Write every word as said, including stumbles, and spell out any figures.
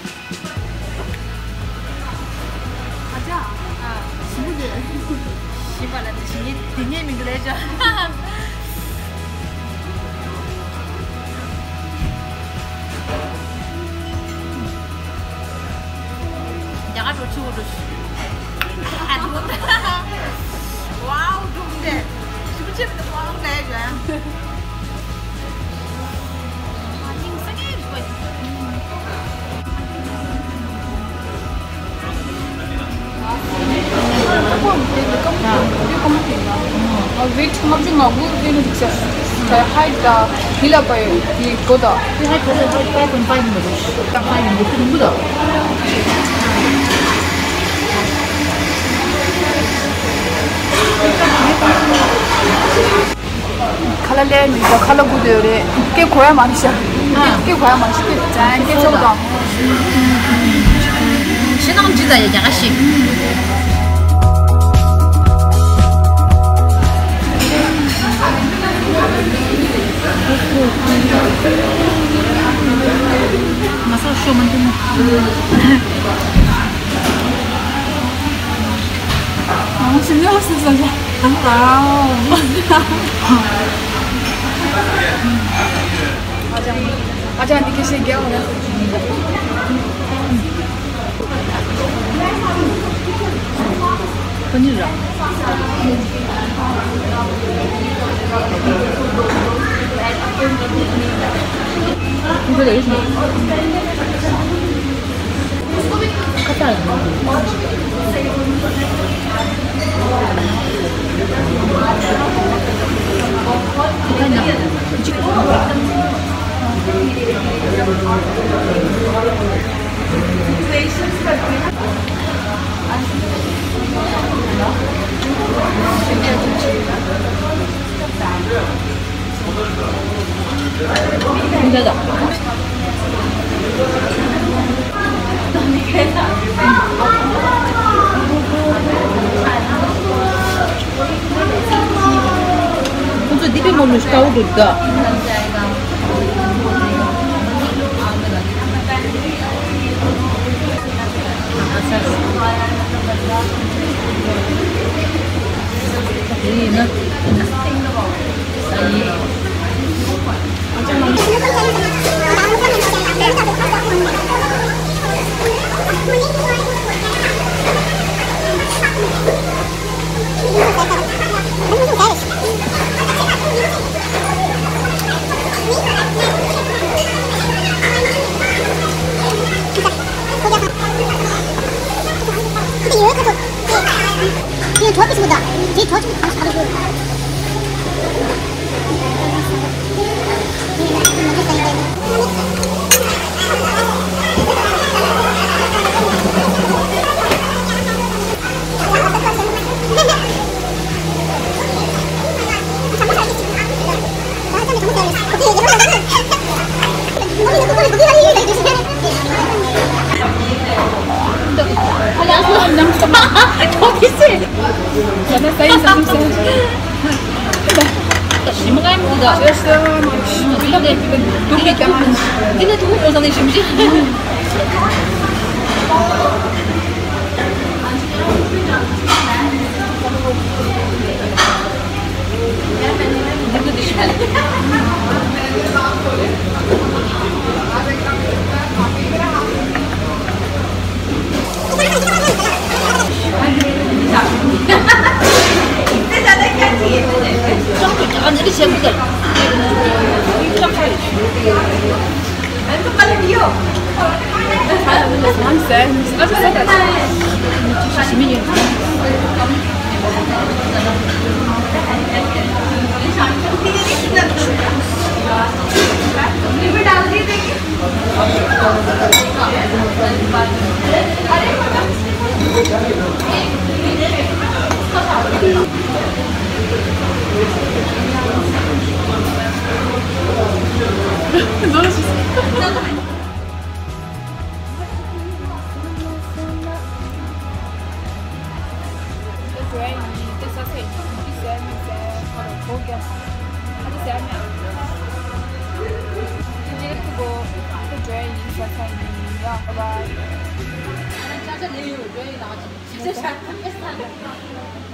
ཨ་ཅག་ཨ། ཞིམ་པོ་འདུག་ཞིམ་པ་ལ་འདི་ཞིམ་ངེས་འདི་ངའི་མིང་གི་ལས་ཅག་རྒྱ་གར་འགྲོ་ཆུ་བོ་འགྲོ་ཞུ། ཨ་ཆུ་བོ། ཝའོ་འགྲོ་གི་རེད། ཞིམ་པོ་ཆེ་མི་འདུག་ཝའོ་ལས་ཅག་ཝེཊ་ལྔ་བཅུ་ང་དགུ་ལ་སླེབས་ན་འགྲིག་ས། ད་ཧའིཊ་དང་དེ་ལ་བའི་དེ་སྒོ་དང་། དེ་ཧའིཊ་ད་ད་ཧའིཊ་ཕའི་པོའིན་ཕའིབ་ཡིན་པ་རེད། ད་ཕའིབ་ཡིན་པ་ཁོ་རིང་པོ་དང་། ཁ་ལག་ལས་མི་འདུག་ཁ་ལག་སྒུག་སྡོད་རེད། སྐད་གོ་ཡ་མ་རེད་ཤག་ཨ། སྐད་གོ་ཡ་མ་རེད་ཤག་སྐད་ཚོགས་དང་། ཕྱི་ནང་ཇི་ལྟ་ཡ་རྒྱ་གར་ཞིག་ང་ས་ཤོ་མ་འདུག་ང་ཞིམ་ཉོ་སི་ས་ཞ། ཨ་ཅག་ཨ་ཅག་འདི་སྐད་བཤད་རྒྱག་འོང་ན། པ་ནི་ར། ཁོ་ཚོ་འདི་པའི་མོ་ལུ་ཤ་འུ་འདུག་ད། ཡ་ཧ་ལ། ཅ་ཅ་ལེ་ཡོད་རེད་ལ་ཅ་ཅ་ཤ་ཐམ་པེ་ས།